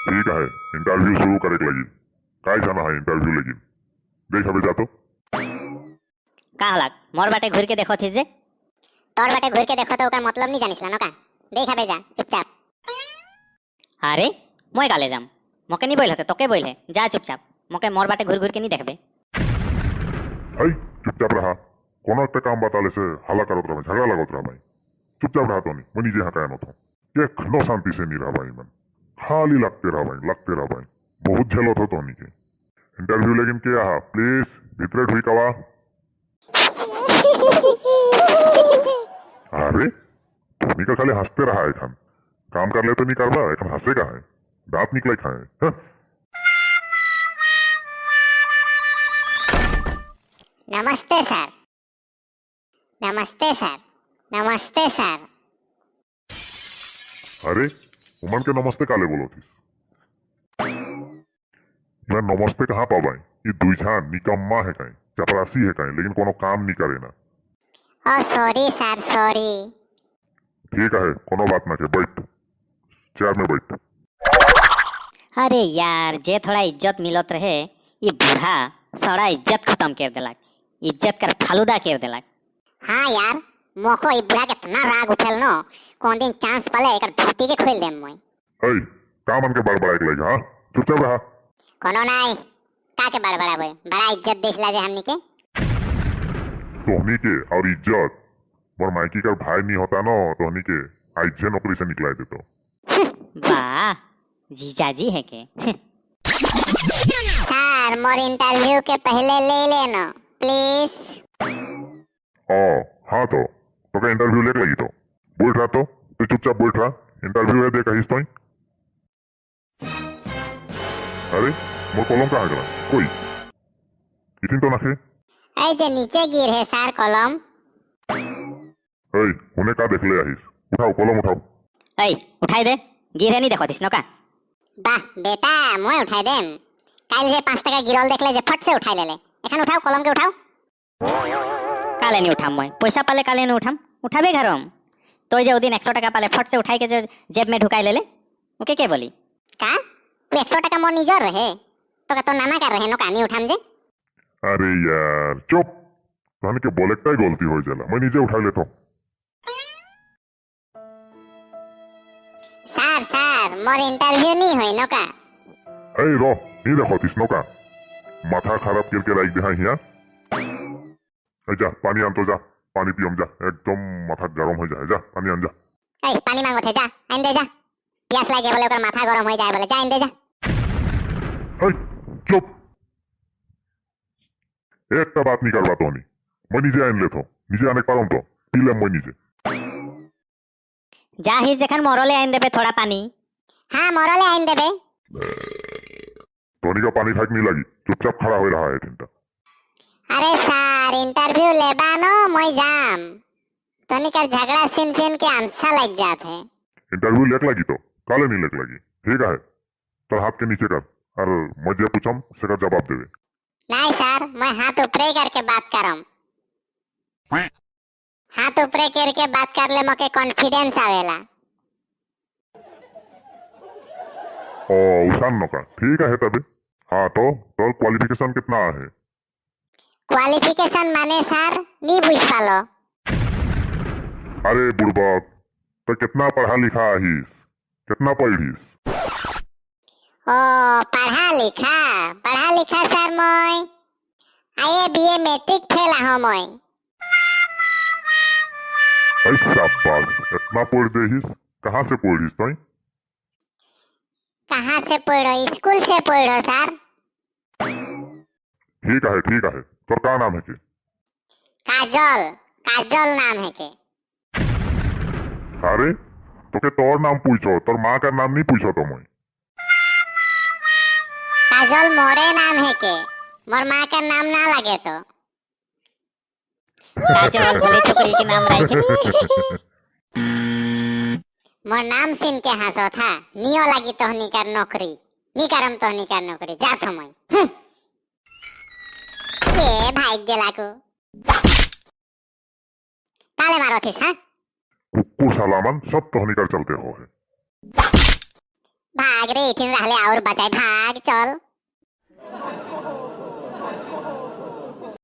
ठीक है, इंटरव्यू शुरू करे के लगी। काय जाना है इंटरव्यू लेकिन देख अबे जा तो। का हलाक मोर बाटे घूर के देखो थी जे? तोर बाटे घूर के देखो तो ओकर मतलब नहीं जानिस ला का? देख अबे जा चुपचाप। अरे মই काले जाम, मोके नहीं बोल हते, तोके बोल है, जा चुपचाप, मोके मोर बाटे घूर घूर के नहीं देखबे। ऐ चुपचाप रहा, कोनो একটা काम बताले से हल्ला करत रहा, झगड़ा लगत रहा भाई। चुपचाप रहा तो नहीं, मैं निजे हकाया न तो एखनो शांति से नहीं रहा भाई, मन खाली लगते रहा भाई, लगते रहा भाई, बहुत झेलत हो तो नहीं के। इंटरव्यू लेकिन के आहा प्लीज भीतरे ढुइकावा। अरे धोनी का खाली हंसते रहा एखन, काम कर ले तो नहीं करबा, एखन हंसे का है, दांत निकले खाए हाँ? नमस्ते सर। नमस्ते सर। नमस्ते सर। अरे उमन के नमस्ते काले बोलो थी? मैं नमस्ते कहाँ पाबाई, ये दुई झान निकम्मा है काई, चपरासी है काई, लेकिन कोनो काम नहीं करे ना। ओ सॉरी सर सॉरी। ठीक है कोनो बात ना के, बैठ चेयर में बैठ। अरे यार जे थोड़ा इज्जत मिलत रहे ये बूढ़ा सारा इज्जत खत्म कर देलक, इज्जत कर फालूदा कर देलक। हाँ यार मोको ई बुढ़ा के इतना राग उठेल नो, कौन दिन चांस पले एकर धोती के खोल देम मोई। ऐ का मन के बड़बड़ाए के लगी? हाँ चुपचाप रहा। कोनो नहीं का के बड़बड़ाबे, बड़ा इज्जत देसला जे हमनी के। तोहनी के और इज्जत, मोर माइकी का भाई नहीं होता ना तोहनी के आइजे नौकरी से निकला देतो। वाह जीजाजी है के। सर मोर इंटरव्यू के पहले ले लेना प्लीज। ओ हाँ तो का इंटरव्यू लेके लगी तो बोल रहा तो चुपचाप बोल रहा, इंटरव्यू है दे कहिस तो। अरे मोर कलम कहाँ गला? कोई इतिन तो नाखे। ऐ जे नीचे गिर है सर कलम। ऐ उन्हें का देख ले आहिस, उठाओ कलम उठाओ। ऐ उठाई दे, गिर है नहीं देखो this नका। वाह बेटा मैं उठाई देम, काल जे 5 टाका गिरल देखले जे फट से उठाई लेले, एखान उठाओ कलम के उठाओ। काले नहीं उठाम मैं, पैसा पाले काले नहीं उठाम, उठाबे घरम तो जे उदिन 100 टाका पाले फट से उठाई के जे जेब में ढुकाई लेले, ओके के बोली? का तू 100 टाका मोर निजर रहे तो का तो नाना कर रहे नो कानी उठाम जे। अरे यार चुप, तहन के बोलेकटा गलती हो जाला, मैं नीचे उठा लेता हूं। सर सर मोर इंटरव्यू नहीं होई नो का? ऐ रो नहीं देखो तिस नो का, माथा खराब करके राख दे हिया। ऐ जा पानी आन तो जा, पानी पियम जा, एकदम माथा गरम हो जाए, जा पानी आन जा। ऐ पानी मांगो थे जा आन दे जा, प्यास लागे बोले ओकर माथा गरम हो जाए बोले, जा आन दे जा। ऐ चुप, একটা बात नहीं करवा तो नहीं, मैं निजे आन लेतो, निजे आने पारम तो पी लेम मैं निजे। जा ही जखन मोरले आइन देबे थोड़ा पानी। हाँ मोरले आइन देबे। टोनी का पानी खाक नहीं लगी, चुपचाप खड़ा हो रहा है तिनता। अरे सर इंटरव्यू लेबा नो मैं जाम, टोनी का झगड़ा सुन सुन के आंसा लग जात है। इंटरव्यू लेक लगी तो काले नहीं लेक लगी, ठीक है तर हाथ के नीचे कर और मैं जे पूछम सेकर जवाब देवे। नहीं सर मैं हाथ ऊपरे करके बात करम, हाथ ऊपरे करके बात कर ले मोके कॉन्फिडेंस आवेला। ओ उसान नका ठीक है तबे। हाँ तो तोर क्वालिफिकेशन कितना है? क्वालिफिकेशन माने सर नी बुझ पालो। अरे बुड़बक तो कितना पढ़ा लिखा आहिस, कितना पढ़ीस? ओ पढ़ा लिखा, पढ़ा लिखा सर मैं आईए बीए मैट्रिक फेल आहो मैं। ऐ शाबाश, इतना पढ़ देहिस, कहाँ से पढ़ीस तोय? कहाँ से पढ़ो? स्कूल से पढ़ो सर। ठीक है ठीक है, तोर का नाम है के? काजल, काजल नाम है के। अरे तोके तोर नाम पूछो, तोर माँ का नाम नहीं पूछो तो मैं। काजल मोरे नाम है के, मोर माँ का नाम ना लगे तो। काजल भले छोकरी के नाम राखे। मोर नाम सुन के हंसो था, नियो लगी तोहनी कर नौकरी, नी करम तोहनी कर नौकरी, जात हम। ए भाई गेला को ताले मारो थिस। हाँ कुकुर सालामन सब तोहनी कर चलते हो है। भाग रे, इठिन रहले और बचाई, भाग चल।